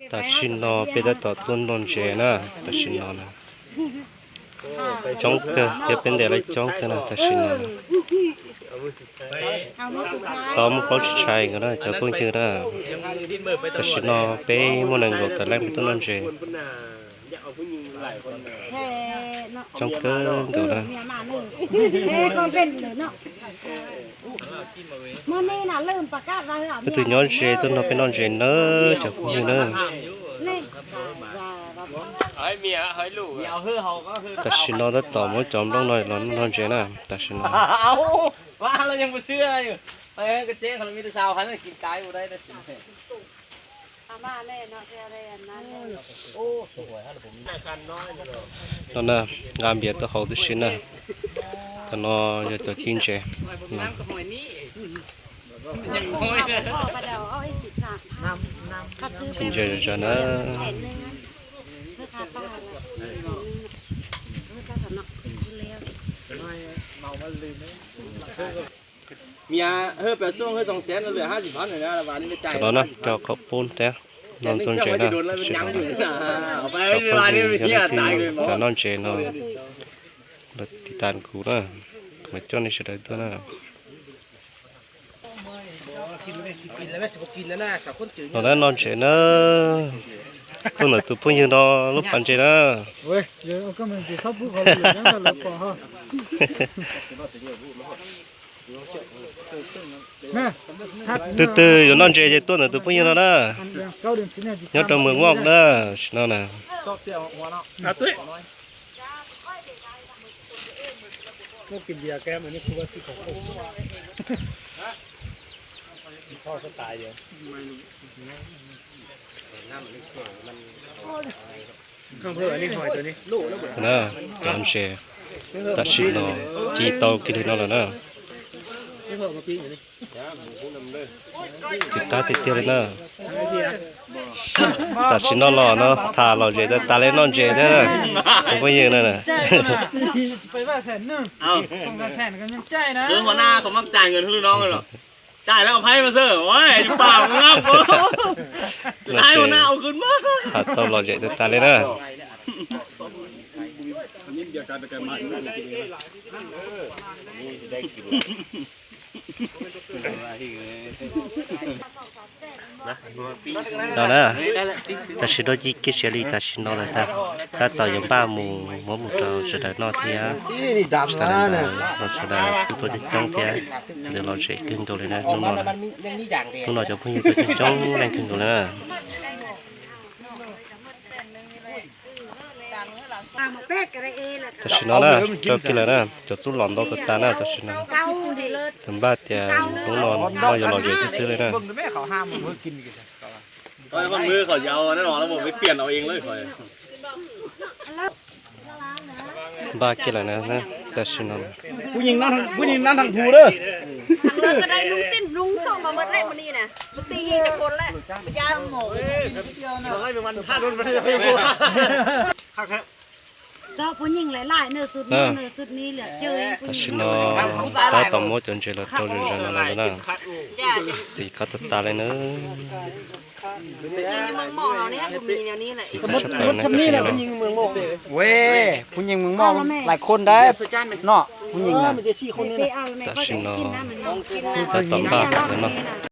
Tam sim no peb tab tom tuaj noj ntses na, tam sim no na. Coob kawg, yog peb ntes lawv coob kawg na tam sim no. Tau muaj plaub tsib tshais nkaus na cov phooj ywg na. Tam sim no peb muaj nees nkaum tawm leej peb tuaj noj ntses. Coob kawg nkaus na. Peb tus nyob ze tuaj nrog peb noj ntses na cov phooj ywg na. Tam sim no tab tom muab cov nplooj no los noj ntses na tam sim no. No na, nqa npias tuaj haus tib si na. Cov no yog cov ci ntses. Ci ntses zom zaws na. Cov no na, cov qhaub poob thiab no ntxuag ntses na, tam sim no. Cov phooj ywg yog leej twg xav noj ntses no, los tiv tas kuv na, kuv mam coj nej sawv daws tuaj na. Los na noj ntses na, tuaj ntawm tus phooj ywg no lub pas ntses na. Tus twg yuav noj ntses ces tuaj ntawm tus phooj ywg no na, nyob rau Mws Moj na, sim no na. Na, cov ntses tam sim no ci tau kiag li no lawm na. Txiv qab tiag tiag li na. Tam sim no los no tham lom zem tas tas li noj ntses thiab. Tus phooj ywg na, tham tau lom zem tas tas li na. No na, tam sim no ci kiag siav li tam sim no lawm ntag. Tab tom yuav npaj mus muab mus rau sawv daws noj thiab. Sawv daws ntawd los sawv daws kuj tuaj coob coob thiab. Ntxim lom zem kawg nkaus li na hnub no. Hnub no cov phooj ywg tuaj coob coob leej kawg nkaus li na. Tam sim no na, rau kiag lawm na, cov txuj los ntau tas tas na tam sim no. Tus npaj tias hnub no noj yuav lom zem xwb xwb li na. Npaj kiag lawm na, tam sim no. Tam sim no tab tom muab cov ntses los rau zom zaws no lawm na. Xim qab tas tas li na. Xim qab tshaj plaws na cov phooj ywg na. Phooj ywg Mws Moj lais khon dab no, phooj ywg na. Tam sim no tab tom npaj no.